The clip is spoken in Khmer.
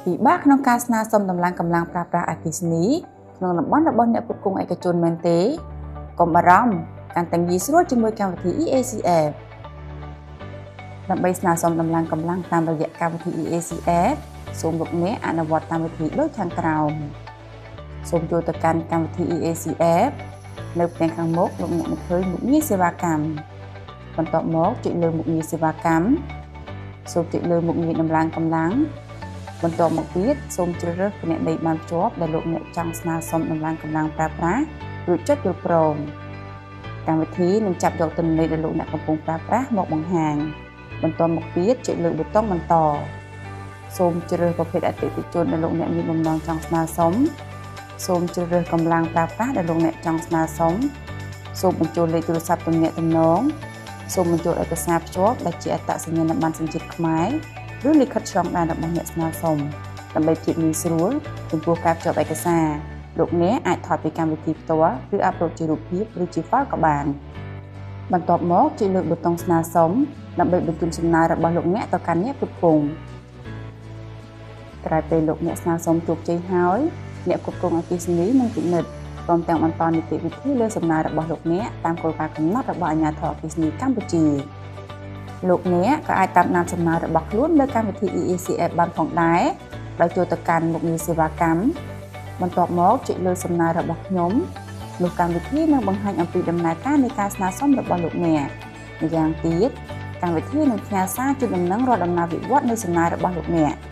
ពិបាកក្នុងការស្នើសុំដំឡើងកម្លាំងប្រើប្រាស់អគ្គិសនីក្នុងតំបន់របស់អ្នកផ្គត់ផ្គង់ឯកជនមែនទេកុំបារម្ភកាន់តែងាយស្រួលជាមួយកម្មវិធី EAC App ដើម្បីស្នើសុំដំឡើងកម្លាំងតាមរយៈកម្មវិធី EAC App សូមលោកអ្នកអនុវត្តតាមវិធីដូចខាងក្រោមសូមចូលទៅកាន់កម្មវិធី EAC App នៅផ្ទាំងខាងមុខលោកអ្នកនឹងឃើញមុខងារសេវាកម្មបន្ទាប់មកចុចលើមុខងារសេវាកម្មសូមចុចលើមុខងារដំឡើងកម្លាំងបន្ទាប់មកទៀតសូមជ្រើសរើសគណនីបានភ្ជាប់ដែលលោកអ្នកចង់ស្នើសុំដំឡើងកម្លាំងប្រើប្រាស់រួចចុចយល់ព្រមកម្មវិធីនឹងចាប់យកទិន្នន័យដែលលោកអ្នកកំពុងប្រើប្រាស់មកបង្ហាញបន្ទាប់មកទៀតចុចលើប៊ូតុងបន្តសូមជ្រើសរើសប្រភេទអតិថិជនដែលលោកអ្នកមានបំណងចង់ស្នើសុំសូមជ្រើសរើសកម្លាំងប្រើប្រាស់ដែលលោកអ្នកចង់ស្នើសុំសូមបញ្ចូលលេខទូរស័ព្ទទំនាក់ទំនងសូមបញ្ចូលឯកសារភ្ជាប់ដែលជាអត្តសញ្ញាណប័ណ្ណសញ្ជាតិខ្មែរឬលិខិតឆ្លងដែនរបស់អ្នកស្នើសុំដើម្បីភាពងាយស្រួលចំពោះការភ្ជាប់ឯកសារលោកអ្នកអាចថតពីកម្មវិធីផ្ទាល់ឬ upload ជារូបភាពឬជា file ក៏បានបន្ទាប់មកចុចលើប៊ូតុងស្នើសុំដើម្បីបញ្ជូនសំណើរបស់លោកអ្នកទៅកាន់អ្នកផ្គត់ផ្គង់ក្រោយពេលលោកអ្នកស្នើសុំជោគជ័យហើយអ្នកគ្រប់គ្រងអគ្គិសនីនឹងពិនិត្យព្រមទាំងបន្តនីតិវិធីលើសំណើរបស់លោកអ្នកតាមគោលការណ៍កំណត់របស់អាជ្ញាធរអគ្គិសនីកម្ពុជាលោកអ្នកក៏អាចតាមដានសំណើរបស់ខ្លួនលើកម្មវិធី EAC App បានផងដែរដោយចូលទៅកាន់មុខងារសេវាកម្មបន្ទាប់មកចុចលើសំណើរបស់ខ្ញុំនោះកម្មវិធីនឹងបង្ហាញអំពីដំណើរការនៃការស្នើសុំរបស់លោកអ្នកម្យ៉ាងទៀតកម្មវិធីនឹងផ្ញើសារជូនដំណឹងរាល់ដំណើរវិវត្តនៃសំណើរបស់លោកអ្នក។